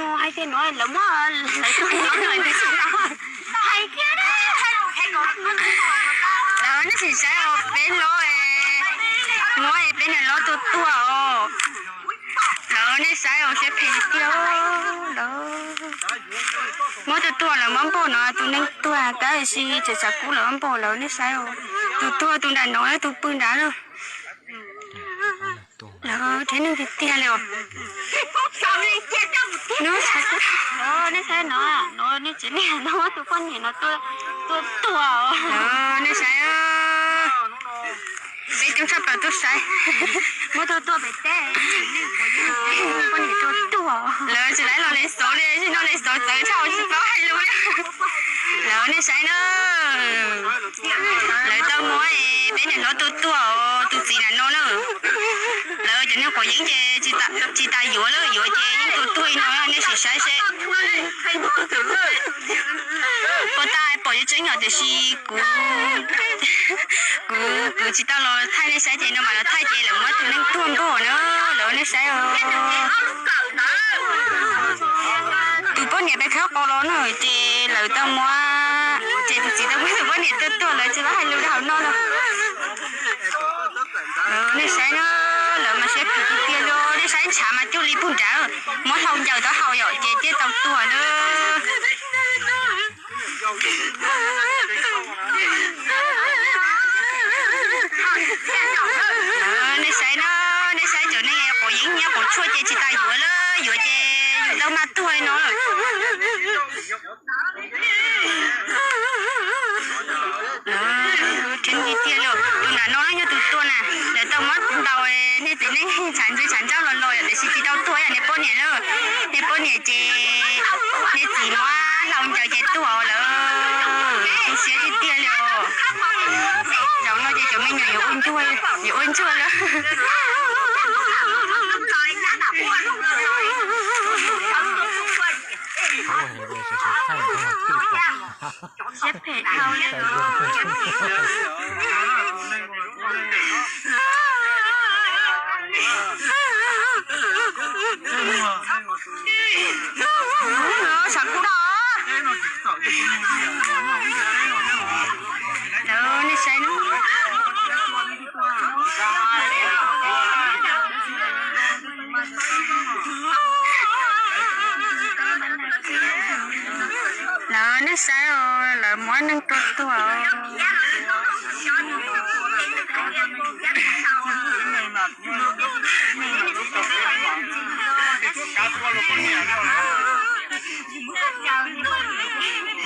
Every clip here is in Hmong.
Hais tias no lawv muab lawv tus hlob no hais tias tsis no. Hais tias lawv nej sim saib os, peb hlob muab peb niam hlob tua tuag os. Lawv nej saib os, siab phem tiag. Lawv muab tua tuag, lawv muab npog no tus neeg tuag tab sis tseem tshav kub lawv muab npog, lawv nej saib os. Tus tuag tus nram no, tus pw nrad lawm. Lawv thiab neeg tiag tiag li os. Nej saib no, nej tsev neeg no muab tus poj niam no tua tuag. Nej saib, peb coob tshaj plaws tuaj saib. Muab tua tuag pem teb, poj niam tua tuag. Lawv tsis laib los li xov li, tsis no li xov txawv tshaj tsis paub hais lus li. Lawv nej saib na, lawv tau muab peb niam hlob tua tuag, tus txiv nram no na. Lawv cov neeg quav yeeb ces tsis tas yuav lawm, yuav ces yeej tua tuag li no, nej sim saib seb. Puas tas pom yuav tseeb yom, tiam sis kuv, kuv, kuv tsis tau los thaij nej saib ces no mam los thaij ces lawv muab tus neeg tuag npog na, lawv nej saib os. Tus poj niam peb khawb qos los no ces lawv tau muab, ces tus txiv tau muab tus poj niam tua tuag, lawv tsis paub hais lus rau hauv no lawm. Nej saib na, lawv mas siab phem tiag tiag li, nej saib ntshav mas cuag li pug nrad, muab hlau ncaws taub hau yom ces thiaj tau tuag na. Nej saib na, nej saib cov neeg quav yeeb nyiab quav tshuaj ces tsis tas yuav lawm, yuav ces yus tau mag tuag li no lawm. Tseeb tiag tiag li, tus nram no yog tus tuag na, lawv tau muab ntaus, nej txiv neej tshav ntswg tshav ntsauj los los yom, tiam sis tsis tau tuag yom, niag poj niam na, niag poj niam ces niag txiv muab hlau ncaws ces tuag lawm, tu siab tiag tiag li os. Zaum no ces cov me nyuam yuav ua ntsuag, yuav ua ntsuag lawm. Siab phem dhau li. Tshav kub dhau. Lawv nej saib na. Lawv nej saib os, lawv muab neeg tua tuag.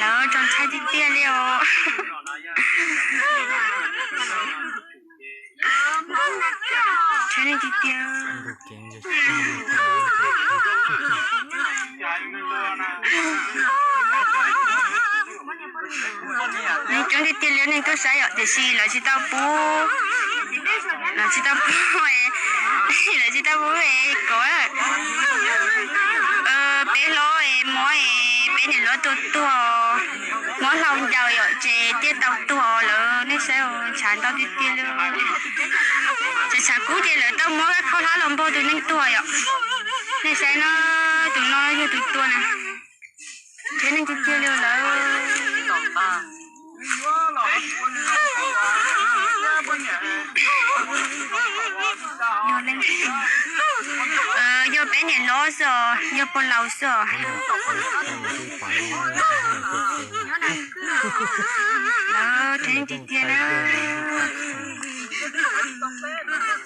Lawv txaus ntshai tiag tiag li os. Tshaj nej tiag tiag. Neeg coob tiag tiag li, neeg tuaj saib yom, tiam sis lawv tsis tau pub, lawv tsis tau pub, lawv tsis tau pub kom peb hlob muab peb niam hlob tua tuag, muab hlau ncaws yom ces thiaj tau tuag lawm. Nej saib, ntshav ntau tiag tiag li. Tseem tshav kub ces lawv tau muab khaub hlab los npog tus neeg tuag yom. Nej saib no, tus no yog tus tuag na. Tshaj nej tiag tiag li lawm. Yog peb niam hlob xwb os, yog puag laus xwb os. Lawv tshaj nej tiag tiag na.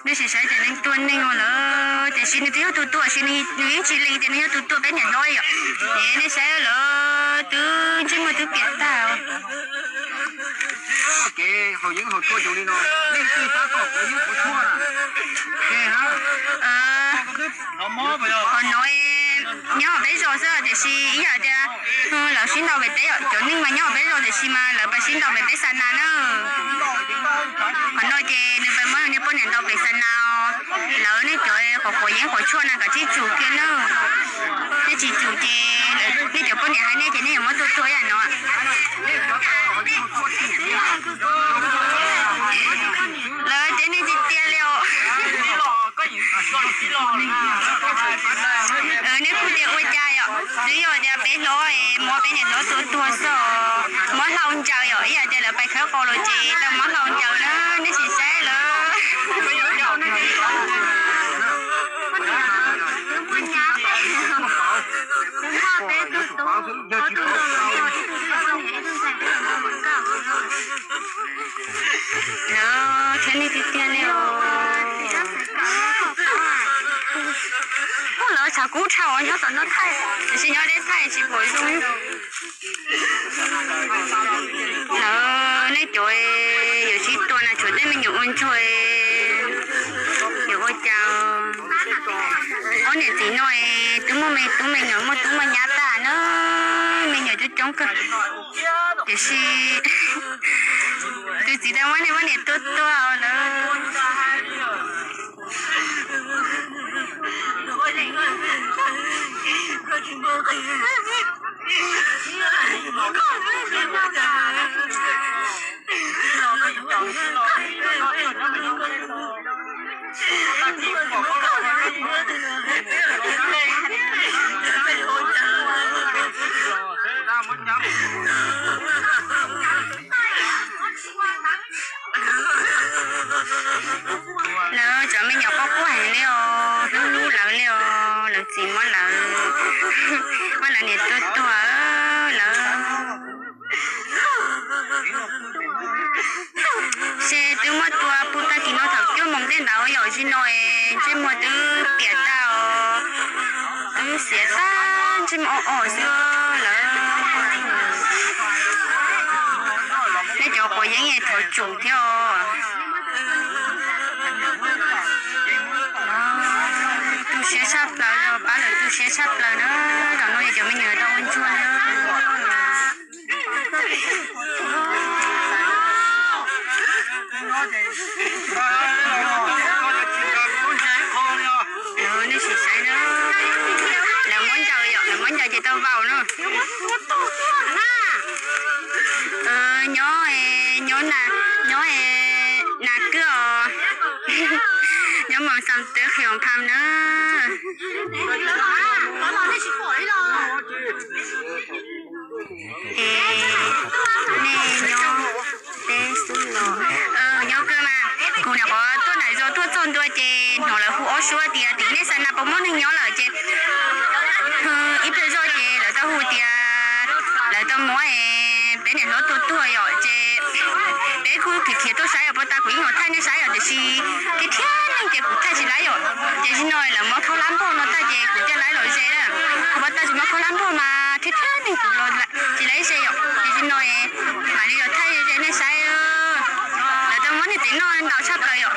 Nej saib, saib cov neeg tua neeg lawm, tiam sis nws twb yog tus tua, tiam sis nws yeej tsis lees tias nws yog tus tua peb niam hlob yom. Es nej saib lawm, twb ntsej muag twb piam tag. Qhov no nyob hauv peb zos xwb, tiam sis ib yam tias lawv sib ntaus pem teb, cov neeg mas nyob hauv peb zos tiam sis mas lawv pais sib ntaus pem teb xa nas na. Qhov no ces nws pais muab niag poj niam ntaus pem xa nas. Lawv nej cov quav quav yeeb quav tshuaj na kom tsib tsum kiag na. Nej tsis tsum ces nej cov poj niam hais nej ces nej yuav muab tua tuag ib yam no. Lawv tshaj nej tiag tiag li os. Nej kuj tias ua cas yom. Twb yog tias peb hlob es muab peb niam hlob tua tuag xwb, muab hlau ncaws yom, ib yam tias lawv pais khawb qos los ces tau muab hlau ncaws na, nej sim saib lawm. Lawv thiab nej tiag tiag li os. Lawv tshav kub dhau nyob tom no thaij, tiam sis nyob deb thaij tsis pom zoo. Lawv nej cov yuav sib tua na, tshuav tej me nyuam ua ntsuag, yuav ua cas? Ob niam txiv no twb muaj me tub me nyuam, muaj tub muaj nyab tag na, me nyuam coob coob kawg. Tiam sis tus txiv tau muab niam, muab niam tua tuag lawm. Lawv cov me nyuam quaj quaj heev li os, hlub hlub lawv li os, lawv txiv muab lawv, muab lawv niam tua tuag lawm. Ces twb muab tua puag tag kis no thaum cuaj moos tej ntawd yom, zaum no es ntsej muag twb piam tag os, twb xiav tag ntsej muag o o xwb lawm. Nej cov quav yeeb es thov tsum thiab os. Tu siab tshaj plaws, pab lawv tu siab tshaj plaws na. Zaum no yog cov me nyuam tau ua ntsuag na. Nej sim saib na, lawv muab ncaws yom, lawv muab ncaws ces tau vau na. Nyob, nyob, nyob nas kwj os, nyob moos xam twv khios pham na. Es nej nyob teb xwb los? Nyob kawg mas, kuv nyuam qhuav tuaj nram zos tuaj txog ntua ces hnov lawv hu ob suab tias tim nej xa na puas muaj neeg nyob lawm ces ib pliag zoj ces lawv tau hu tias lawv tau muab peb niam hlob tua tuag yom ces peb kuj khiav khiav tuaj saib yom, puag ta kuv yeej los thaij nej saib yom tiam sis thiab thiab neeg ces kuv thaij tsis laib yom. Ces zaum no lawv muab khaub hlab npog no tag ces kuv thiaj laib los ze na. Kuv puag ta tsis muab khaub hlab npog mas thiab thiab neeg kuv los tsis laib ze yom. Ces zaum no mam li los thaij ze nej saib. Lawv tau muab niag txiv noj ntau tshaj plaws yom.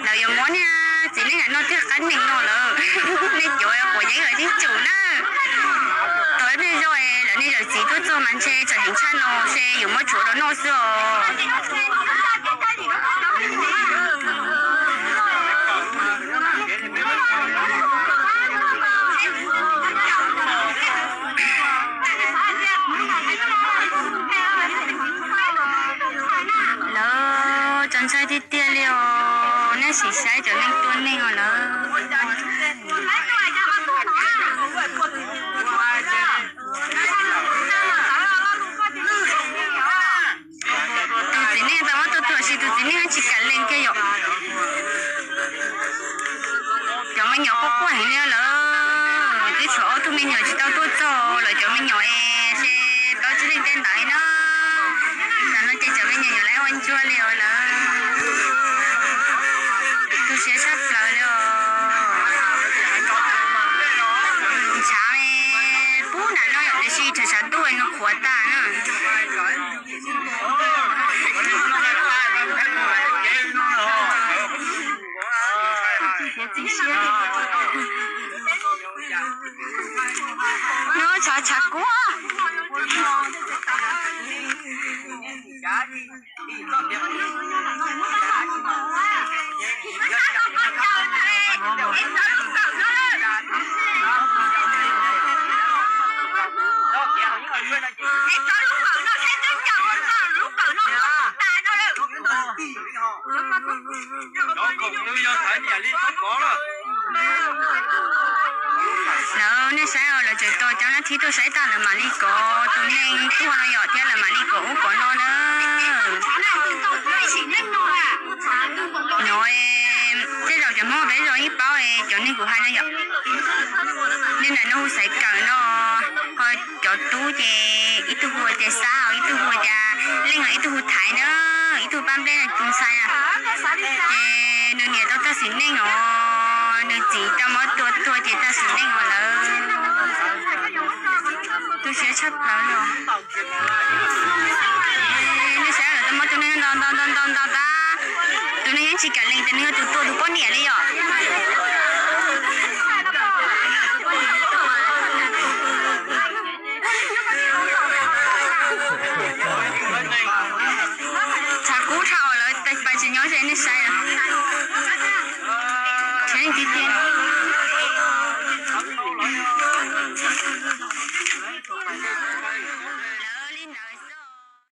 Lawv yuav muab niag txiv neej ntawm no tiag qab nees no lawm. Nej cov quav yeeb lawv yeej tsum na. Tau ib pliag zoj lawv niag yawm txiv tuaj txog mas ntshe txawm heev tshaj no ntshe yuav muab tshuav rau noj xwb os. Lawv txaus ntshai tiag tiag li os, nej sim saib cov neeg tua neeg os lawv. Tus txiv neej tau muab tua tuag sis tus txiv neej tsis kam lees kiag yom. Cov me nyuam quaj quaj heev li lawm, twb tshuav ob tug me nyuam tsis tau tuaj txog lawv cov me nyuam es tau tsib leeg tej ntawd na. Tam no ces cov me nyuam yuav lawv ua ntsuag li os lawv. Tu siab tshaj plaws li os. Ntshav pub nram no yom tiam sis thaum tshav ntuj nws qhuav tas na. Nyob tshav tshav kub. Saib os, lawv tseem tos cov nab thib tuaj saib tag lawv mam li kov tus neeg tuag no yom, thiab lawv mam li kov ub kov no na. No, tej zaum cov Hmoob peb zos yeej paub cov neeg kuv hais no yom. Neeg ntawm no hu Xaiv Kawm no, ho cov tub ces ib tug hu tias Xab, ho ib tug hu tias Leej, ho ib tug hu Thaiv na, ib tug pab nplej na, tus ntxhais na. Ces nws niam tau tag sim neej os, nws txiv tau mob tua tuag ces tag sim neej os lawm. Tu siab tshaj plaws li os. Nej saib, lawv tau muab tus neeg ntau ntau ntau ntau ntau tag, tus neeg yeej tsis kam lees tias nws yog tus tua tus poj niam li yom.